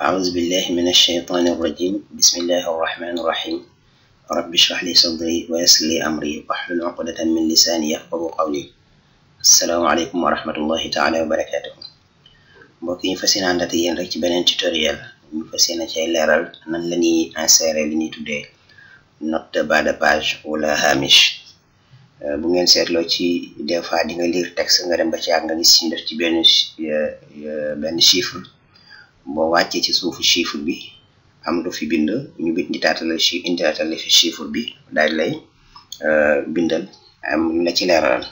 أعوذ بالله من الشيطان الرجيم بسم الله الرحمن الرحيم رب اشرح لي صدري ويسر لي أمري واحلل عقدة من لساني يفقهوا قولي السلام عليكم ورحمة الله تعالى وبركاته mbokk yi fas yéene àndati yéen rek ci beneen tutoriel ñu fas yéene cay leeral nan la ñuy insérer li ñuy tuddee note de bas de page wala hamish bu ngeen seetloo ci des fois di nga lire texte nga dem ba ci ak nga gis ñu def ci benn chiffre boo wàccee ci suufu chiffre bi am lu fi bind ñu bit inditatale fi chiffre bi daal lay bindal am ñu la ci leeralal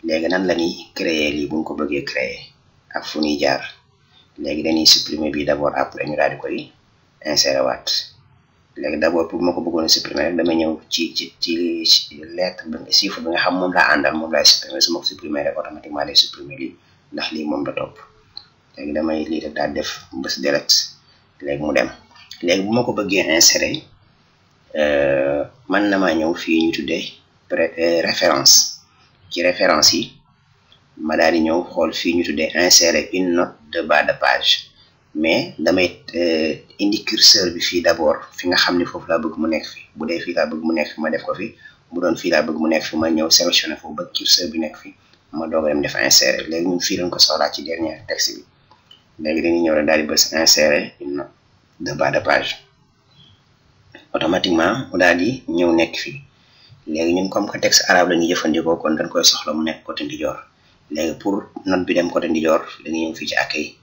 léegi nan la ñuy créer lii buñ ko bëggee créer ak fu ñuy jaar léegi dañuy supprimer bi d'abord après ñu daal di koy insérer waat léegi d'abord pour ma ko bëggoon a supprimer rek dama ñëw ci lettre bi chiffre bi nga xam moom laa àndal moom laay supprimer su ma ko supprimer rek automatiquement day supprimer lii ndax lii moom la topp léegi damay lii rek daal def bës direct léegi mu dem léegi bu ma ko bëggee insérer man na maa ñëw fii ñu tuddee référence ci référence yi ma daal di ñëw xool fii ñu tuddee insérer une note de bas de page mais damay indi curseur bi fii d'abord fi nga xam ne foofu laa bëgg mu nekk fi bu dee fii laa bëgg mu nekk fi ma def ko fi bu doon fii laa bëgg mu nekk fi ma ñëw sélectionné foofu ba curseur bi nekk fi ma doog a dem def insérer léegi ñun fii lañ ko soxlaa ci dernier texte bi léegi dañuy ñëw rek daal di bës insérer une note de bas de page automatiquement mu daal di ñëw nekk fii léegi ñun comme que texte arabe la ñuy jëfandikoo kon dañ koy soxla mu nekk côté ndijoor léegi pour note bi dem côté ndijoor dañuy ñëw fii ci accueil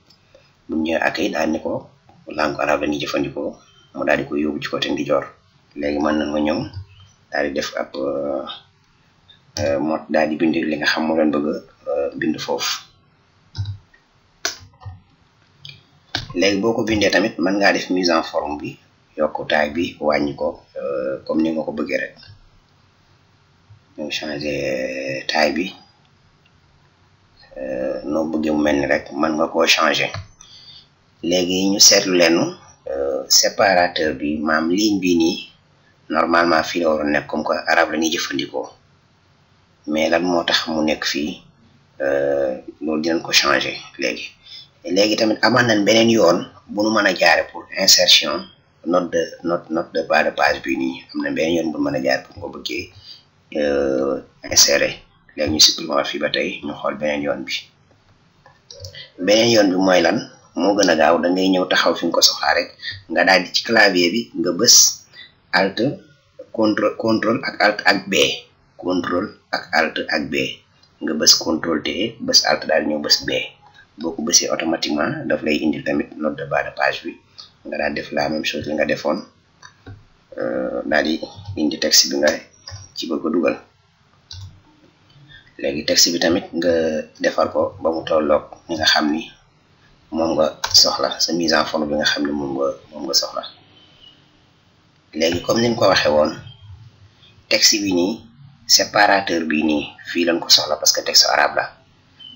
bu ñu ñëwee accueil daal ni ko langue arabe la ñuy jëfandikoo mu daal di ko yóbbu ci côté ndijoor léegi mën nañ ma ñëw daal di def ab mot daal di bind li nga xam moo leen bëgg bind foofu léegi boo ko bindee tamit mën ngaa def mise en forme bi yokku taille bi wàññi ko comme ni nga ko bëggee rek ñu changer taille bi noo bëggee mu mel ni rek mën nga koo changer léegi ñu seetlu leen séparateur bi maam ligne bi nii normalement fii la waroon nekk comme que arabe la ñuy jëfandikoo mais lan moo tax mu nekk fii loolu dinañ ko changer léegi tamit amaan nañ beneen yoon bu nu mën a jaare pour insertion note de bas de page bi nii am na beneen yoon bu nu mën a jaare pour nga bëggee insérer léegi ñu supprimer waat fii ba tey ñu xool beneen yoon bi mooy lan moo gën a gaaw da ngay ñëw taxaw fi nga ko soxlaa rek nga daal di ci clavier bi nga bës alt contrôle ak alt ak B contrôle ak alt ak B nga bës contrôle T bës alt daal di ñëw bës B boo ko bësee automatiquement daf lay indil tamit note de bas de page bi nga daal def la même chose li nga defoon daal di indi texte bi nga ci bëgg a dugal léegi texte bi tamit nga defar ko ba mu tolloog ni nga xam ni moom nga soxla sa mise en forme bi nga xam ni moom nga soxla léegi comme niñ ko waxee woon texte bi nii séparateur bi nii fii lañ ko soxla parce que texte arabe la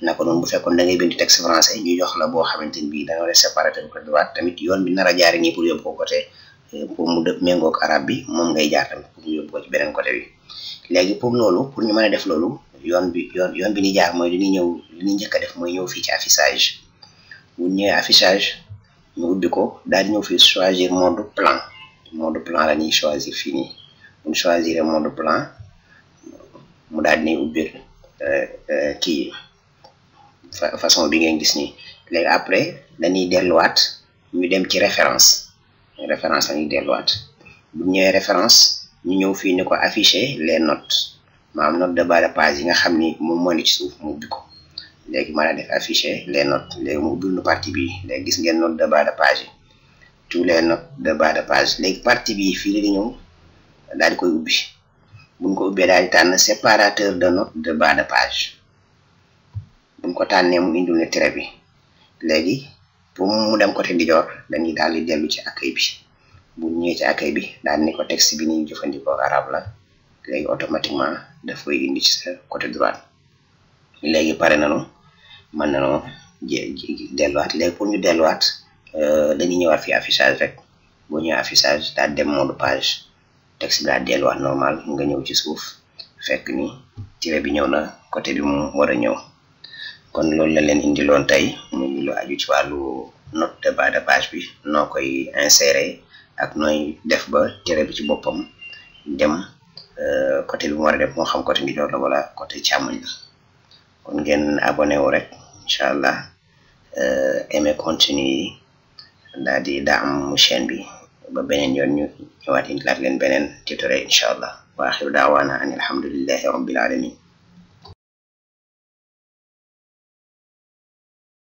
naka noonu bu fekkoon da ngay bind texte français ñu jox la boo xamante ni bii da nga def séparateur côté droite tamit yoon bi nar a jaari nii pour yóbbu ko côté pour mu dëpp méngoog arabe bi moom ngay jaar tamit pour ñu yóbbu ko ci beneen côté bi léegi pour loolu pour ñu mën a def loolu yoon bi ni jaar mooy dañuy ñëw li ñuy njëkk a def mooy ñëw fii ci affichage bu ñëwee affichage ñu ubbi ko daal di ñëw fii choisir mode plan la ñuy choisir fii nii bu ñu choisir mode plan mu daal di ñuy ubbi kii façon bi ngeen gis nii léegi après dañuy delluwaat ñu dem ci référence la ñuy delluwaat bu ñëwee référence ñu ñëw fii ni ko afficher les notes maanaam note de bas de page yi nga xam ni moom moo ne ci suuf mu ubbi ko léegi mën a def afficher les notes léegi mu ubbil nu partie bi léegi gis ngeen note de bas de page yi tous les notes de bas de page léegi partie bi fii la di ñëw daal di koy ubbi buñ ko ubbee daal di tànn séparateur de note de bas de page buñ ko tànnee mu indil ne trait bi léegi pour mu dem côté ndijoor dañuy daal di dellu ci accueil bi bu ñëwee ci accueil bi daal ni ko texte bi ni jëfandikoo arabe la léegi automatiquement daf koy indi ci sa côté droite léegi pare nañu mën nañoo delluwaat léegi pour ñu delluwaat dañuy ñëwaat fii affichage rek boo ñëwee affichage daal dem mode page texte bi daal delluwaat normal nga ñëw ci suuf fekk ni trait bi ñëw na côté bi mu war a ñëw kon loolu la leen indiloon tey muy lu aju ci wàllu note de bas de page bi noo koy insérer ak nooy def ba téere bi ci boppam dem côté bi mu war a def moo xam côté ndijoor la wala côté càmmoñ la kon ngeen abonné wu rek incha allah aimé contenu yi daal di daam chaîne bi ba beneen yoon ñu ñëwaat indilaat leen beneen tutoriel incha allah wa axiru daawaana an alhamdulillahi rabbil alamin